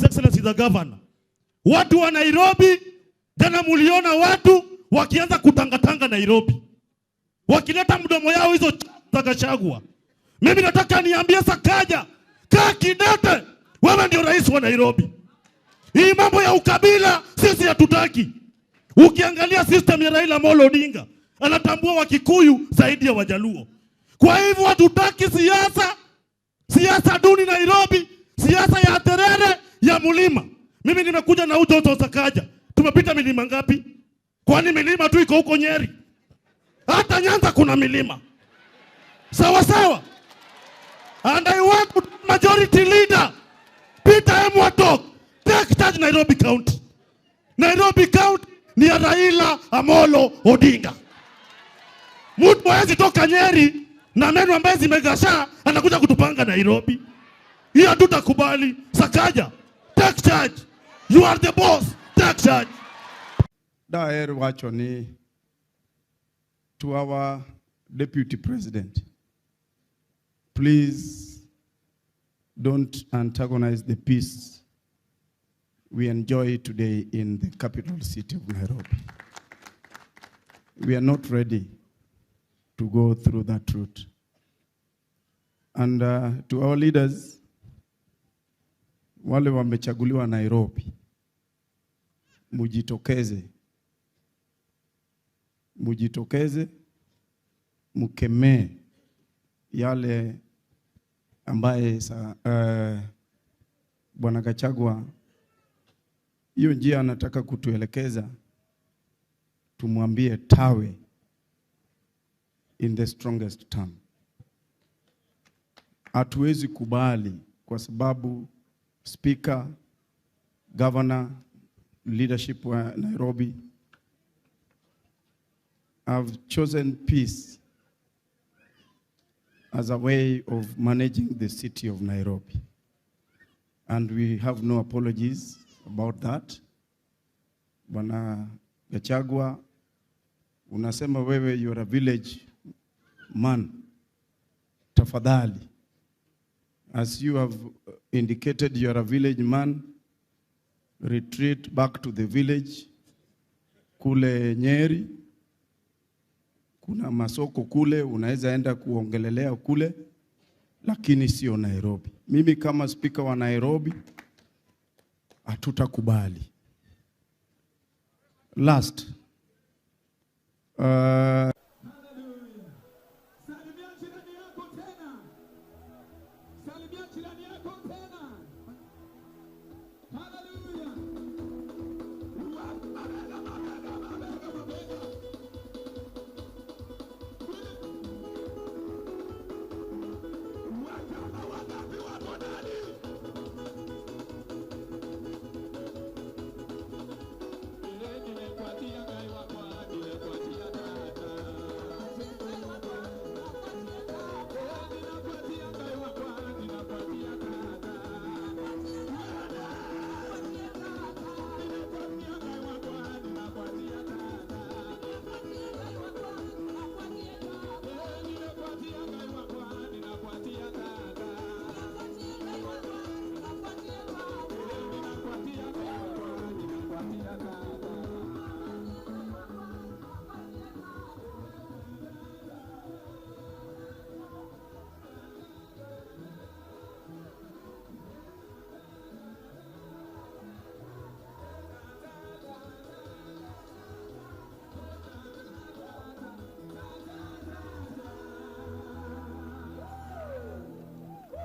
Excellency the Governor, watu wa Nairobi, jana muliona watu wakianza kutangatanga Nairobi, wakileta mdomo yao hizo za Gachagua. Mimi nataka niambie Sakaja, kaa kidete, wewe ndio rais wa Nairobi. Hii mambo ya ukabila sisi hatutaki. Ukiangalia system ya Raila Amolo Odinga, anatambua Wakikuyu zaidi ya Wajaluo. Kwa hivyo hatutaki siasa, siasa duni Nairobi, siasa ya terere ya mulima. Mimi nimekuja na utoto Sakaja. Tumepita milima ngapi? Kwani milima tu iko huko Nyeri? Hata Nyanza kuna milima. Sawa sawa. And I want majority leader Peter Emwatok take charge Nairobi County. Nairobi County ni ya Raila Amolo Odinga. Mtu hawezi toka Nyeri na meno ambaye zimegasha anakuja kutupanga Nairobi. Hiyo hatutakubali. Sakaja, take charge. You are the boss. Take charge. Daher wacho ni to our deputy president, please don't antagonize the peace we enjoy today in the capital city of Nairobi. We are not ready to go through that route. And to our leaders, wale wamechaguliwa Nairobi, mujitokeze, mujitokeze, mkemee yale ambaye Bwana Gachagua hiyo njia anataka kutuelekeza, tumwambie tawe in the strongest term. Hatuwezi kubali kwa sababu speaker, governor, leadership wa Nairobi have chosen peace as a way of managing the city of Nairobi. And we have no apologies about that. Bwana Gachagua, unasema wewe you are a village man. Tafadhali, as you have indicated you are a village man, retreat back to the village. Kule Nyeri, kuna masoko kule, unaweza enda kuongelelea kule, lakini sio Nairobi. Mimi kama speaker wa Nairobi, hatutakubali. Last,